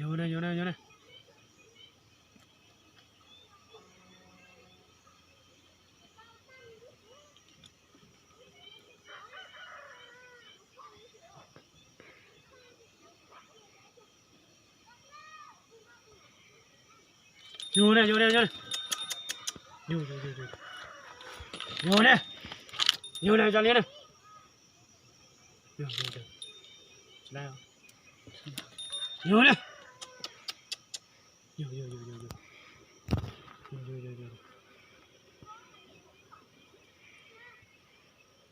ຢູ່ນະ ຢູ່ນະ ຢູ່ນະ. ຢູ່ນະ ຢູ່ນະ ຢູ່ນະ ຢູ່ ຢູ່ ຢູ່ ຢູ່ ຢູ່ນະ ຢູ່ນະ ຈາເລຍນະ ຢູ່ ຢູ່ ຢູ່ ໄດ້ແລ້ວ ຢູ່ນະ ຢູ່ ຢູ່ ຢູ່ ຢູ່ ຢູ່ ຢູ່ ຢູ່ ຢູ່ ຢູ່ ຢູ່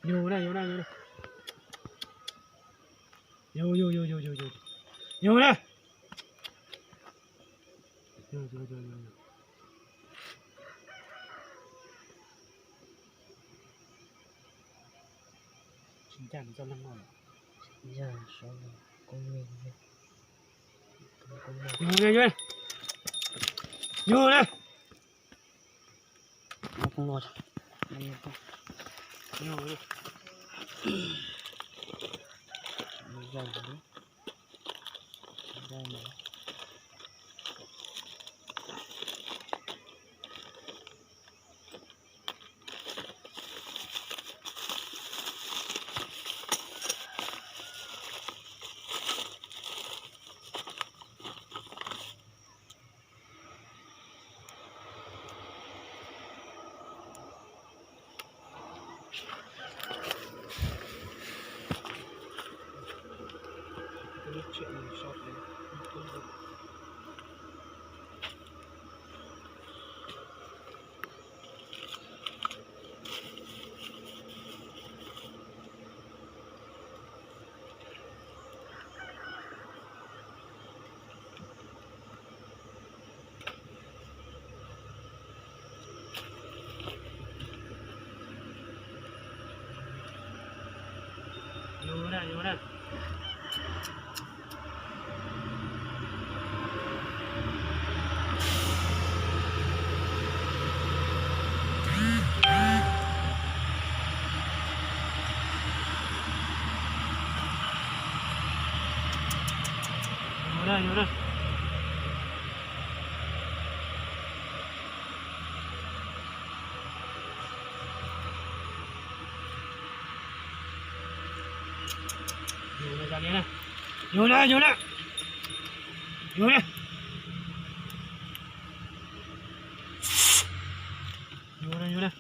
ຢູ່ນະ ຢູ່ນະ ຢູ່ນະ ຢູ່ ຢູ່ ຢູ່ ຢູ່ ຢູ່ ຢູ່ ຢູ່ນະ ຢູ່ ຢູ່ ຢູ່ ຢູ່ ຢູ່ ຢູ່ ຢູ່ນະ ຢູ່ນະ ຢູ່ນະ ຢູ່ນະ ຢູ່ນະ ຢູ່ນະ ຢູ່ນະ. ຢູ່ນະ ຢູ່ນະ ຢູ່ນະ ຢູ່ນະ ຢູ່ນະ ຢູ່ນະ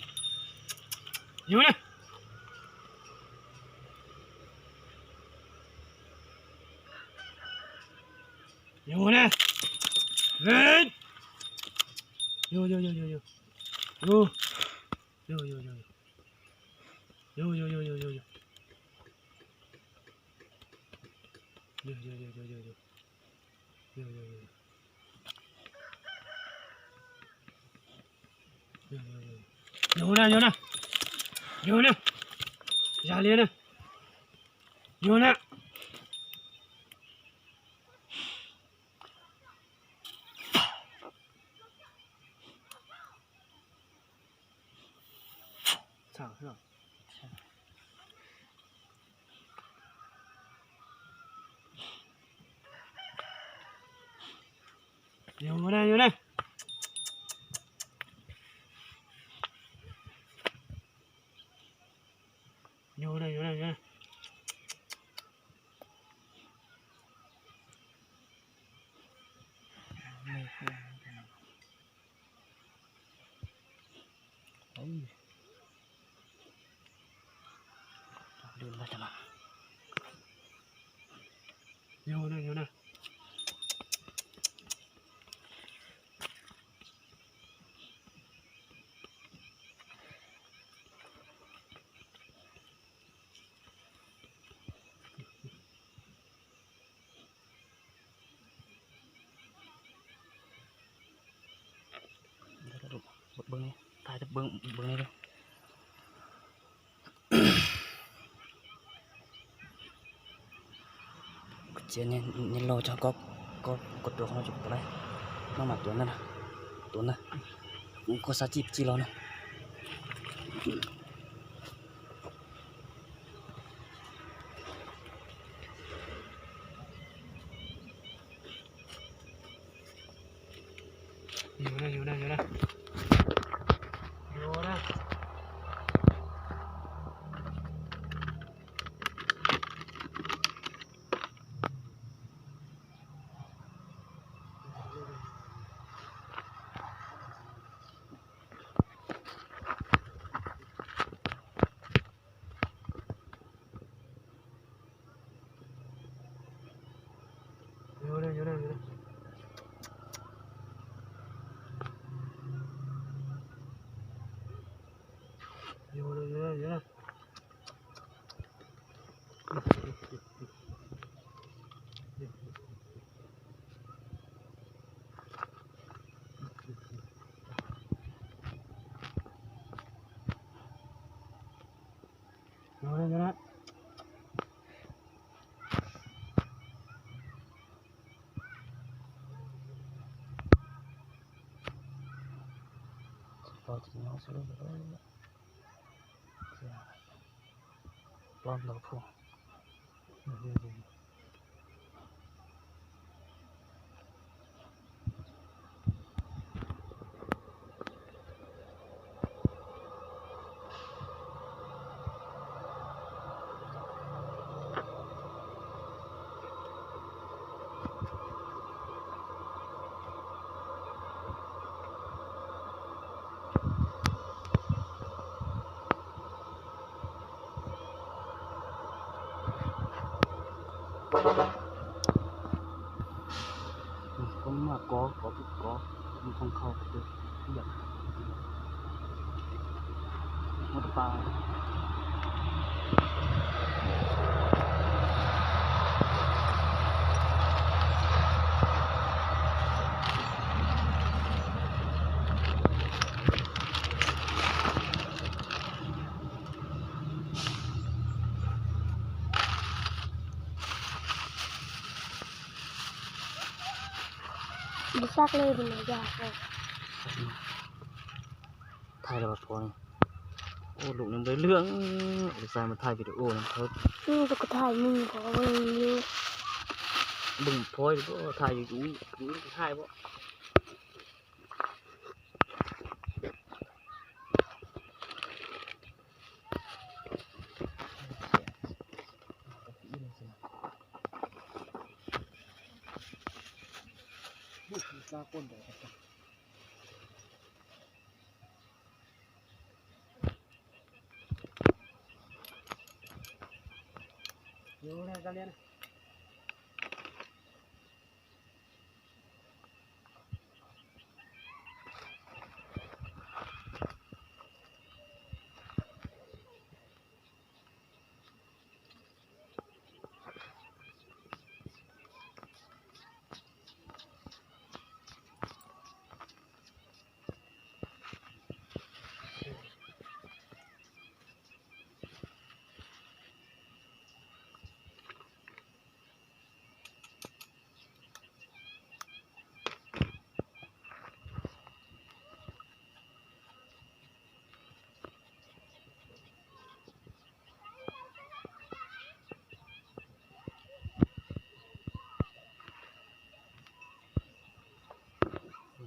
ຢູ່ນະ ຢູ່ນະ ເຮີ້ຍ ຢູ່ ຢູ່ ຢູ່ ຢູ່ ຢູ່ ຢູ່ ຢູ່ ຢູ່ ຢູ່ ຢູ່ ຢູ່ ຢູ່ ຢູ່ ຢູ່ ຢູ່ ຢູ່ ຢູ່ນະ ຢູ່ນະ ຢູ່ນະ ຢ່າເລີຍນະ ຢູ່ນະ. ຢູ່ນະ ຢູ່ນະ ຢູ່ນະ ຢູ່ນະ ຢູ່ນະ. ຢູ່ນະ ຢູ່ນະ. ເບິ່ງນີ້ ຖ່າຍແຕ່ເບິ່ງ ເບິ່ງນີ້ເດີ. ເຈນນີ້ ນີ້ລໍຈະກໍ ກໍ ກໍຕົວຂອງເຮົາຈະບໍ່ໄດ້ ນ້ອງໝາຕົວນັ້ນນະ ຕົວນັ້ນນະ ກໍສາຈີບຈີລອນະ. ຢູ່ນະ ຢູ່ນະ ຢູ່ນະ ຢູ່ນະ. ຄົນມາກໍ ກໍ ກໍ ມັນຄົງເຂົ້າໄປເດີ ຢາກ ໝົດປາ. ບໍ່ຊັກເລີຍ ເພິ່ນວ່າຢ່າ ຖ່າຍແລ້ວບໍ່ພໍນີ້. ໂອ້ ລູກນີ້ໄດ້ເລື່ອງ ອຸດສ່າມາຖ່າຍວິດີໂອນຳເຂົາ. ອືມ ກໍຖ່າຍມືເຂົາເບິ່ງຢູ່ ເບິ່ງພອຍບໍ່ ຖ່າຍຢູ່ ຢູ່ ຢູ່ ຖ່າຍບໍ່.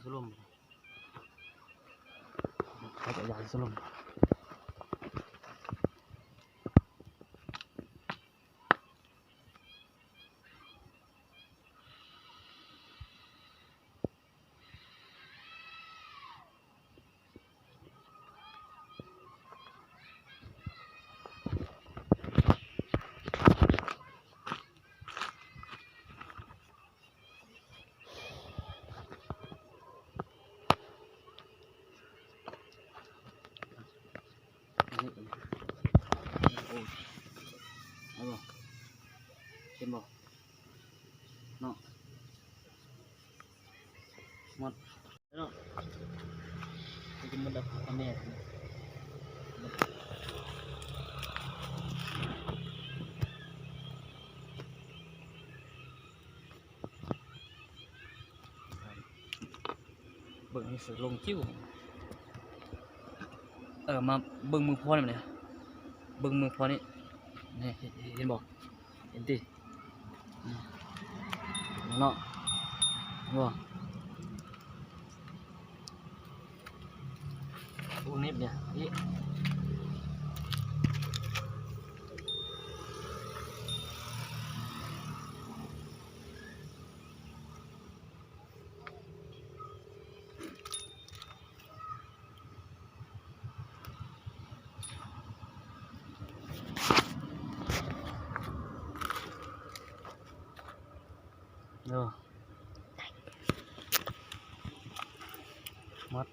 ສະຫຼົມ ເຂົາເຈົ້າຢາກສະຫຼົມ. ເຫັນບໍ່? ເນາະ ໝົດເນາະ ມັນຈະໝົດແລ້ວ ພໍ່ແມ່ ເບິ່ງໃຫ້ສະຫຼົງຈິ້ວ ເອີ ມາເບິ່ງມືພໍ່ນີ້ ເບິ່ງມືພໍ່ນີ້ ນີ້ ເຫັນ ເຫັນບໍ່? ເຫັນຕິ? ອືມ ເນາະ ເຫັນບໍ່? ໂອ້ ໂອ້ ເນັດເດ ອີກ ໂອ້ ໝົດ.